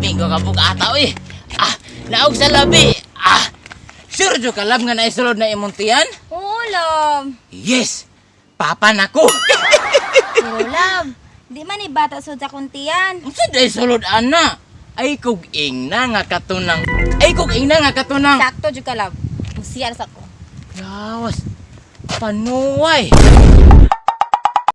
Grabe ko kabug ata oy. Ah, naog sa labi. Ah. Sure jud ka, love, nga naisulod na imong tiyan? Oo, love. Yes. Papa nako. Pero love, di man ni bata sud sa akong tiyan. Unsa day sulod ana? Ay kog ingna nga katunang. Ay kog ingna nga katunang. Sakto jud ka, love. Musiyar sa ko. Yawas. Panuway.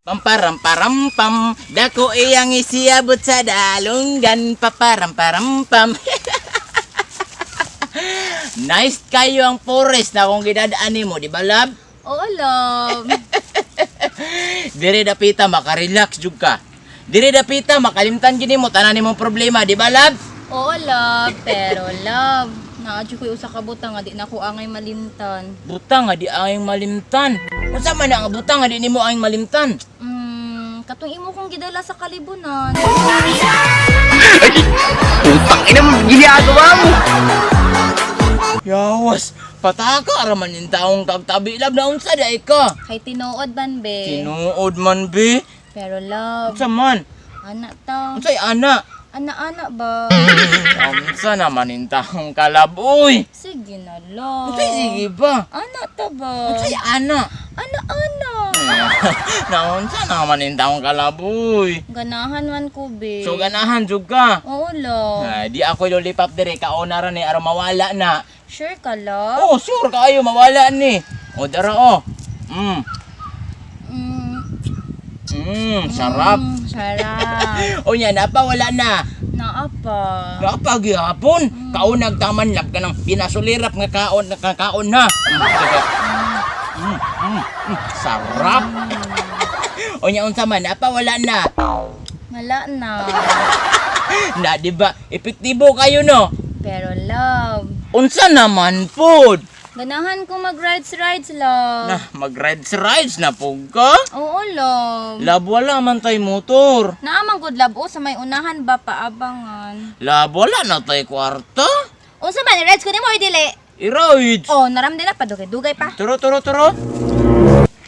Pamparam-parampam, dako iyang isiabot sa dalunggan, paparam-parampam. Nice kayo ang forest na kung gidadaan nimo, di ba, love? Oo, love. Dire dapita makarelax jud ka. Dire dapita makalimtan gid nimo tanan nimong problema, di ba, love? Oo, love. Pero love, naa jud ko'y usa ka butang nga di na ko angay malimtan. Butang nga di ayong malimtan. Unsa man ang butang nga di nimo ayong malimtan? Katong imo kong gidala sa kalibunan. Putang ina mo, ginagawa mo! Yawas, pataka ra man yung taong kagtabi, love, na unsa di ka? Kay tinuod man be. Tinuod man be. Pero love, Unsa man? ana ta. Unsay ana? Ana-ana ba? Unsa naman yung taong kalaboy? Sige na, love. Unsay sige ba? Ana ta ba? Unsay ana? Ana-ana. Naunsa naman yung taong kalaboy? Ganahan man ko be. So ganahan jud ka. Oo, love. Ay, di ako lollipop dire kauna ra ni aron mawala na. Sure ka, love? Oh, sure kaayo mawala ni. O dara oh. Sarap. Sarap. O nya napa wala na. Naa pa. Nakapagyapon. Kaunag taman lab ka ng pinasulirap nga kaon nga kaon na. Sarap. O nya unsa man napa wala na. Wala na. Na di ba epektibo kayo no? Pero love, Unsa naman pod? ganahan ko mag-rides-rides, love. Na mag rides rides na pug ka? Oo, love. Lab wala man tay motor. Naamang good love, oh, sa may unahan ba paabangan? Lab wala na tay kwarta. Unsa man, rides ko nimo or dili? I-rides. Oh, naram din na pa dugay-dugay pa. Turo turo turo.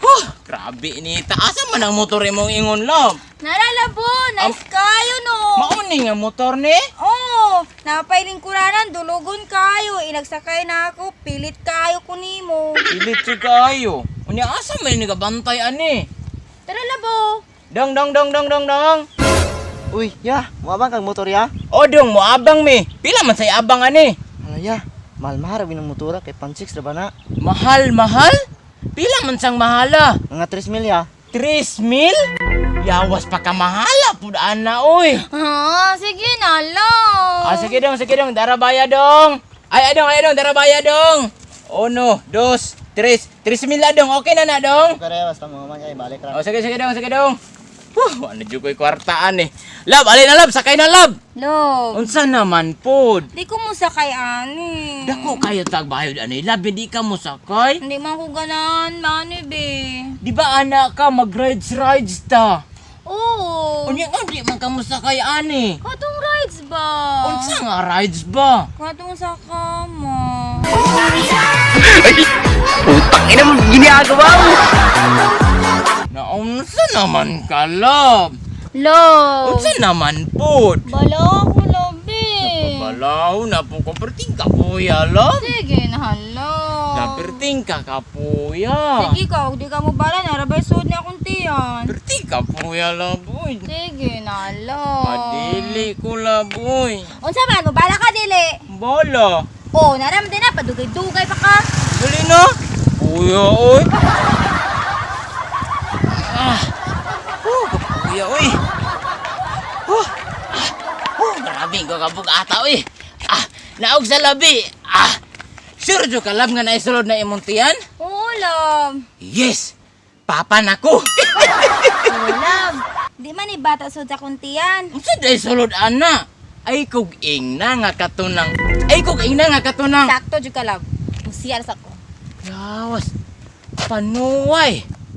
Huh, grabe ni taasa man ang motor imong ingon love. Naralabo, nice kayo no. Mauni nga motor ni? Oh, napailingkuranan, dulugon kayo. Inagsakay na ako, pilit kayo ko nimo. Pilit si kayo. Unya asa may nagabantay ani? Tara labo. Dong dong dong dong dong dong. Uy, ya, muabang kang motor ya. O dong mo abang mi. Pila man say abang ani? Hala ya, mahal-mahal rabi ng motora kay pan 6 ra ba na? Mahal mahal? Pila man sang mahala? Mga 3 mil ya. 3 mil? Yawas pa ka mahala pud ana oy. Ah, sige na love. Ah, sige dong, darabaya dong. Ay, ay dong, ay dong, darabaya dong. Uno, dos, tres. 3 mil na dong, okay na na dong. Kaya basta mo man ay balik ra. O, sige, sige dong, sige dong. Huh, ano dyan ko'y kwartaan eh. Love, alin na love, sakay na love. Love, Unsa naman pod? di ko mo sakay ani. Dako kayo tagbayod ani love, hindi ka mo sakay. Hindi man ko ganahan, mani be. Di ba anak ka mag rides rides ta? Oo. Unya nga di man ka mo sakay ani. Katong rides ba? Unsa nga rides ba? Katong sa kama. Putang ina mo, ginagawa mo! Naunsa naman ka love? Love. Unsa naman pod? Bala ako, love eh. Balaw na po ko perting ka puya love. Sige na, love. Naperting ka kapuya. Sige ka, di ka mo bala, narabay suod niya akong tiyan. Perting ka puya love oy. Sige na, love. Madili ko love oy. Unsa man, mo bala ka dili. Bala. Oh, naram din na, padugay-dugay pa ka. Dali na. Puya oy. Ah. Oh, kapuya oy. Oh. Ah. Oh, grabe ko kabug ata oy. Ah, naog sa labi. Ah. Sure jud ka love nga naisulod na imong tiyan? Oo, love. Yes. Papa nako. Pero love, di man ni bata sud sa akong tiyan. Unsa day sulod ana? Ay kog ingna nga katunang. Ay kog ingna nga katunang. Sakto jud ka, love. Musiyar sa ko. Yawas. Panuway.